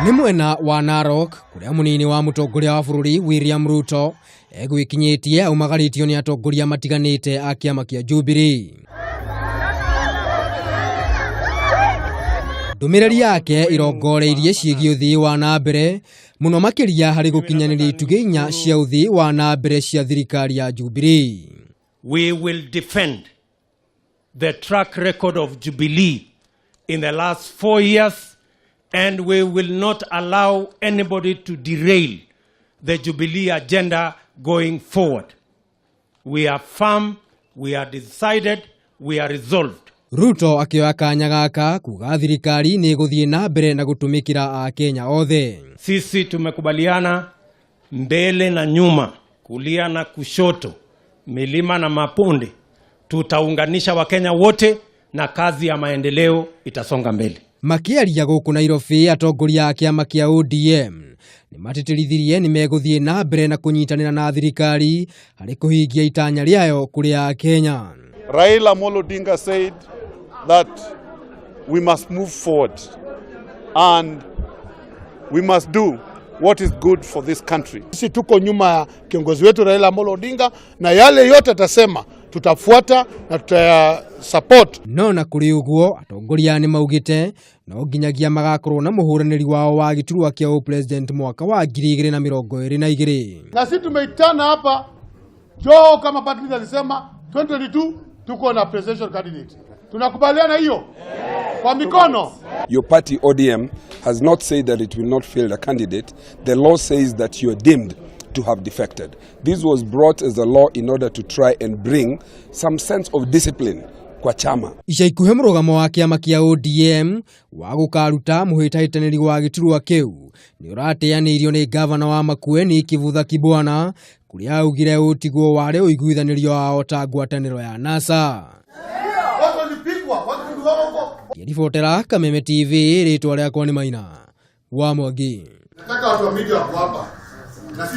Nĩ mwena wa Narok kũrĩa mũnini wa mũtongoria wa bũrũri William Ruto egwĩkinyĩtie aumagarĩtio nĩ atongoria matiganĩte a kĩama kĩa Jubilee. Ndũmĩrĩri yake irongoreirie ciĩgiĩ ũthii wa na mbere mũno makĩria harĩ gũkinyanĩria itugĩ inya cia ũthii wa na mbere cia thirikari ya Jubilee. We will defend the track record of Jubilee in the last 4 years, and we will not allow anybody to derail the Jubilee agenda going forward. We are firm, we are decided, we are resolved. Ruto akĩoya kanya gaka kuga thirikari nĩ ĩgũthiĩ na mbere na gũtũmĩkĩra Akenya othe. Sisi tumekubaliana mbele na nyuma, kulia na kushoto, milima na mabonde, tutaunganisha Wakenya wote na kazi ya maendeleo itasonga mbele. Makĩaria gũkũ Nairobi, atongoria a kĩama kĩa ODM nĩ matĩtĩrithirie nĩ megũthiĩ na mbere na kũnyitanĩra na thirikari harĩ kũhingia itanya rĩayo kũrĩ Akenya. Raila Amolo Odinga said that we must move forward and we must do what is good for this country. Sisi tuko nyuma ya kiongozi wetu Raila Amolo Odinga na yale yote atasema tutafuata na tutaya support. No na kũrĩ ũguo, atongoria nĩ maugĩte no nginyagia magakorwo na mũhũranĩri wao wa gĩturwa kĩa ũpresident mwaka wa 2022. Na sisi tumeitana hapa, Joho kama party leader alisema 2022 tuko na presidential candidate. Tunakubaliana hiyo kwa mikono. Your party, ODM, has not said that it will not field a candidate. The law says that you are deemed to have defected. This was brought as a law in order to try and bring some sense of discipline kwa chama. Ica ikuhĩ mũrũgamo wa kĩama kĩa ODM wa gũkaruta mũhĩtahĩtanĩri wa gĩturwa kĩu nĩ ũrateanĩirio nĩ ngavana wa Makueni Kivutha Kibwana, kũrĩa augire ũtiguo warĩ ũiguithanĩrio wao ta ngwatanĩro ya NASA. Watu walipigwa, watu wako. Ngĩribotera Kameme TV, rĩtwa rĩakwa nĩ Maina wa Mwangi. Nataka watu wa media wako hapa. Na sisi